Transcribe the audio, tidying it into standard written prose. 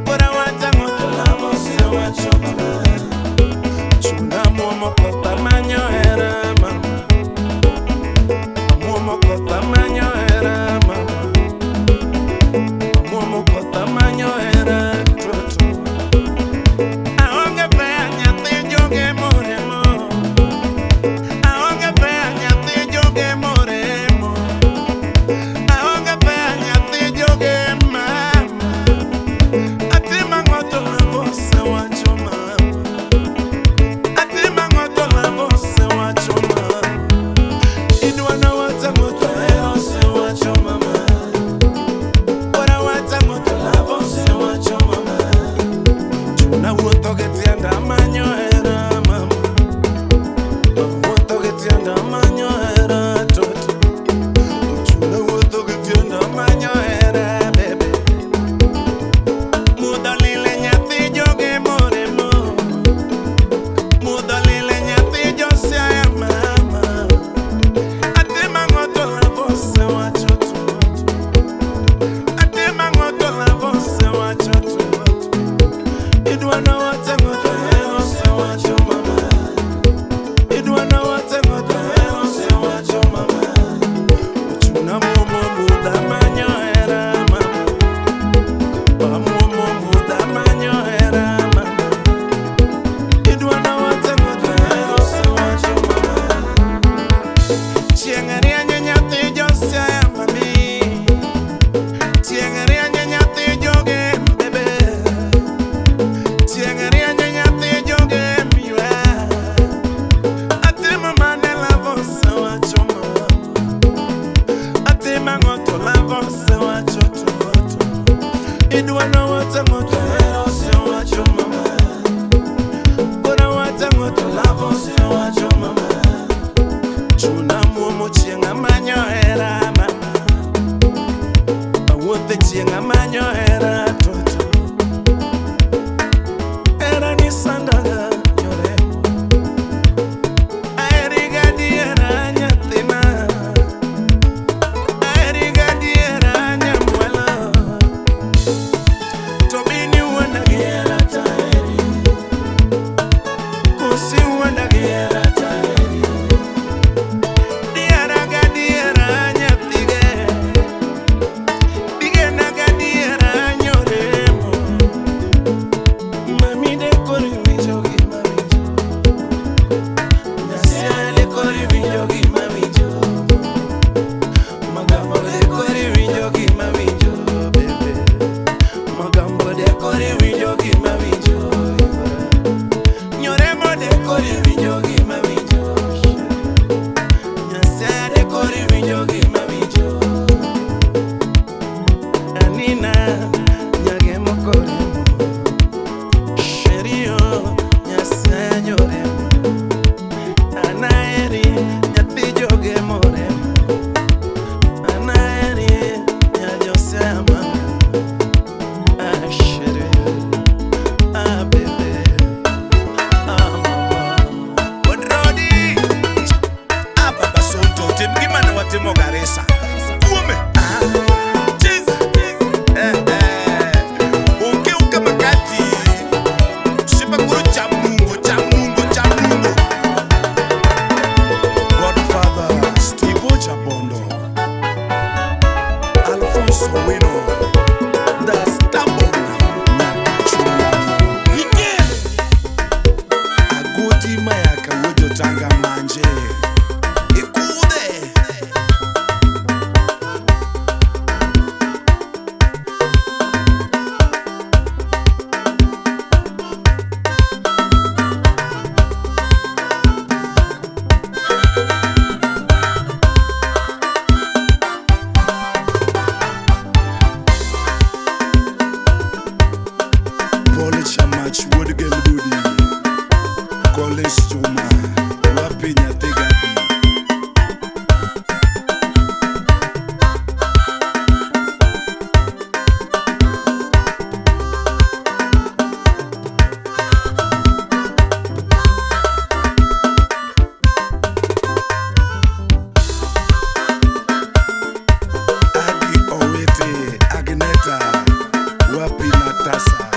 Kora wachang'o to love osewacho mama. Chuna muomo koth amanyo hera mama. Amuomo koth amanyo hera mama. Amuomo koth amanyo hera toto. Aonge fea nyathi joge moremo. Aonge fea nyathi joge moremo. Aonge fea nyathi joge mama. Atima ng'oto love osewacho mama. Atima ng'oto love osewacho mama. Idwana wacha ng'oto hera osewacho mama. Ora wacha ng'oto love osewacho mama. Chuna wuotho gi tienda amanyo hera mama. Wuotho gi tienda amanyo hera toto. Chuna wuotho gi tienda amanyo hera bebe. Mudho lile nyathi joge moremo. Mudho lile nyathi josiaya mama. Atima ng'oto love osewacho toto. Atima ng'oto love osewacho toto. Idwana wacha ng'oto hera osewacho mama. Idwana wacha ng'oto hera osewacho mama. Ochuna muomo mudha amanyo hera mama. Amuomo mudha amanyo hera mama. Idwana wacha ng'oto hera osewacho mama. Chieng' rieny nyathi josiaya mami. Chieng' rieny nyathi joge bebe. Chieng' rieny nyathi joge miwa. Atimo mane love osewacho mama. Atima ng'oto love osewacho toto. Idwana wacha ng'oto hera osewacho mama. Kora wacha ng'oto love osewacho mama. Chuna muomo chieng' amanyo hera mama. Awuothe chieng' amanyo hera toto. Hera ni sandaga yore. Aheri gadiera nyathina. Aheri gadiera nyamwalo. To bini wuonda gi hera taheri. Kosi wuonda gi hera taheri. Diera gadiera nyathige. Digena gadiera nyoremo. Mami de kori winjo gima winjo. Nyasaye de kori winjo gima winjo. Magambo de kori winjo gima winjo, bebe. Magambo de kori winjo gima winjo. Nyoremo de kori winjo gima winjo. Nyasaye de kori winjo gima winjo. Anina nyagemo koremo. Sherio Nyasaye nyoremo. Anaeri nyathi joge moremo. Anaeri nyajosea mama. Ashere ah bebe ah mama. Odrodi Apa basoto tim gima ne watimo Garissa. Kuome. Ah. Cheese. Eh eh. Onge onge makati. Shipa kuro chamungo chamungo chamungo. Godfather Steve Chabondo. Alfonso Wino. The Stubborn Nyakachula. Again. Agoti mayaka wojo tanga manje. Ikude. Paul Chamach wuod Gelgudi. Collins Juma. Wapi nyathi gabi. Agi Owete Agneta. Wapi Matasa.